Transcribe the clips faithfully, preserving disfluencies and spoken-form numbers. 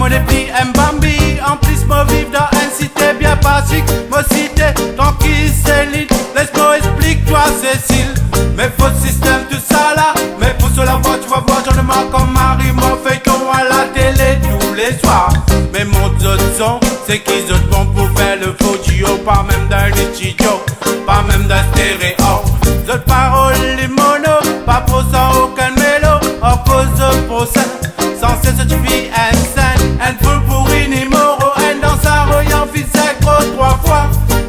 Mo depi enn banbi, anplis mo viv dan enn site bien pasik. Mo site trankil, Selin, les mo explik twa, Sesil. Me fo sistem tousala, me pou so lavwa, ti va vwar zot demann kouma mari mo feyton a latele touleswar. Me mont zot son, seki zot bon pou fer le fo dio, pa mem dan enn stidio, pa mem dan stereo. Zot parol li mono, pa pou san okenn melo, akoz zot prosen sanse zot ti finn enn senn, enn foul pou ri nimero enn dan sa rayon, finn sek tro trwa fwa.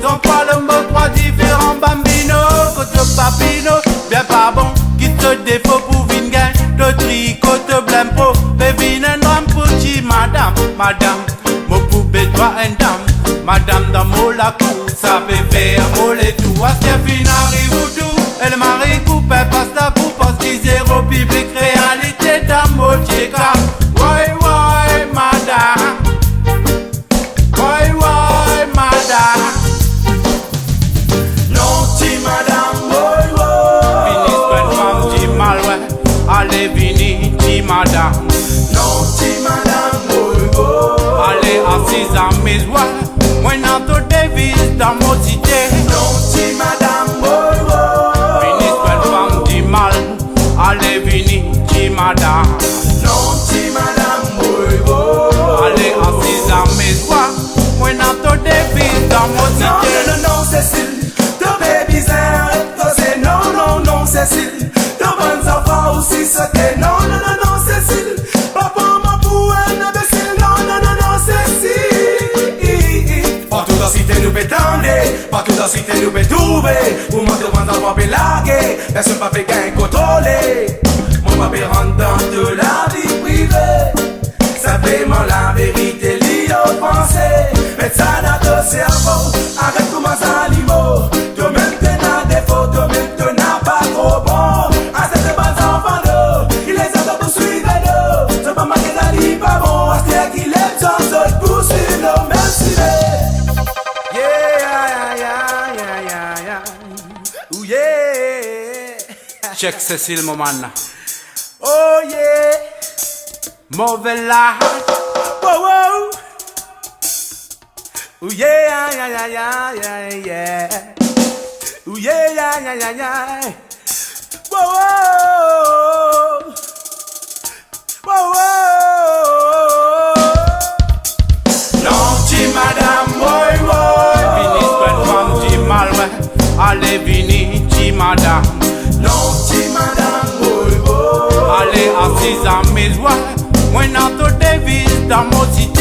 Zot krwar le mo trwa diferan banbino, kot zot papino, bien pa bon, kit zot defo pou vinn gagn to tri kot to blem pro, pe vinn enn dram pou ti madam, madam. Mo pou be twa enn dam, madam dan mo lakour, sa pe fer mo letour. Aster finn ariv ou tou, e le mari koupe pas lakour, parski zero piblik, realite dan mo tie ka. Way, way, madam. Way, way, madam. Non, ti madam, woy, woy. Vini zwenn fam dimal, we. Ale vini, ti madam. Non, ti madam, woy, woy. Ale asiz amiz, we. Mwa ena to deviz dan mo site. Non, ti madam, woy, woy. Vini zwenn fam dimal. Ale vini, ti madam. Non, ti madam, woy, woy. Ale asiz amiz, we. Mwa ena to deviz dan mo site. Non, non, non, non, Sesil, to pe bizin aret koze. Non, non, non, Sesil, to bann zanfan osi sote. Non, non, non, non, Sesil, pa pran mwa pou enn enbesil. Non, non, non, non, Sesil. Partou dan site nou pe tande, partou dan site nou pe trouve, moman to bann zanfan pe large, personn pa pe gagn kontrole. Mo pa pe rant dan to lavi prive. Sinpleman laverite li ofanse. Met sa dan to servo, aret kouma zanimo. To mem to ena defo, to mem to ena pa tro bon. Aster to bann zanfan do, ki lezot pou swiv do. Zot pa manke sa li pa bon, aster ki lezot pou swiv lo mem sime. Yeah, yeah, yeah, yeah, yeah, yeah. Ooh, yeah. Check Sesil, mo mann. Oh, yeah. Move la. Wow, wow. Ooh, yeah, yeah, yeah, yeah, yeah, yeah. Ooh, yeah, yeah, yeah, yeah, yeah. Wow, wow. Wow, wow. Non, ti madam, woy, woy. Vini zwenn fam dimal, we. Ale vini, ti madam. Non, ti madam, woy, woy. Ale asiz amiz, we. Mwa ena to deviz dan mo site.